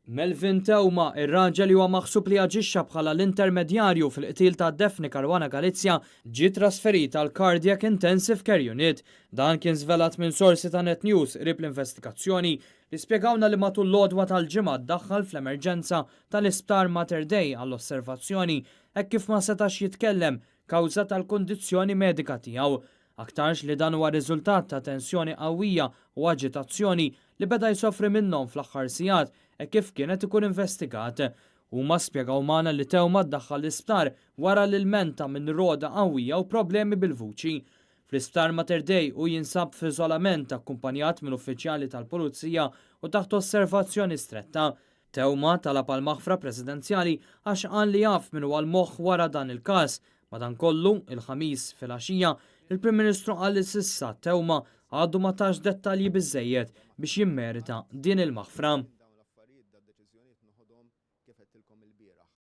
Melvin Theuma, ir-raġel li huwa maħsub li aġixxa bħala l-intermedjarju fil-qtil ta' Daphne Caruana Galizia, ġie trasferit għal Cardiac Intensive Care Unit. Dan kien żvelat minn sorsi ta' Net News qrib l-investigazzjoni li spjegawna li matul l-għodwa tal-Ġimgħa ddaħħal fl-emerġenza tal-Isptar Mater Dei għall-osservazzjoni hekk kif ma setax jitkellem kawża tal-kundizzjoni medika tiegħu. Aktarx li dan huwa riżultat ta' tensjoni qawwija u aġitazzjoni li beda jsofri minnhom fl-aħħar sigħat hekk kif kien qed ikun investigat. Huma spjegaw magħna li Theuma ddaħħal l-isptar wara li lmenta minn rogħda qawwija u problemi bil-vuċi. Fl-Isptar Mater Dei hu jinsab f'iżolament akkumpanjat minn uffiċjali tal-Pulizija u taħt osservazzjoni stretta. Theuma talab għal maħfra presidenzjali għax qal li jaf min huwa l-moħħ wara dan il-każ. Madankollu, il-Ħamis filgħaxija, il-Prim Ministru qal li s'issa Theuma għadu ma tax dettalji biżżejjed biex jimmerita din il-maħfra. Dawn l-affarijiet, da deċiżjonijiet noħodhom kif għedtilkom il-bieraħ.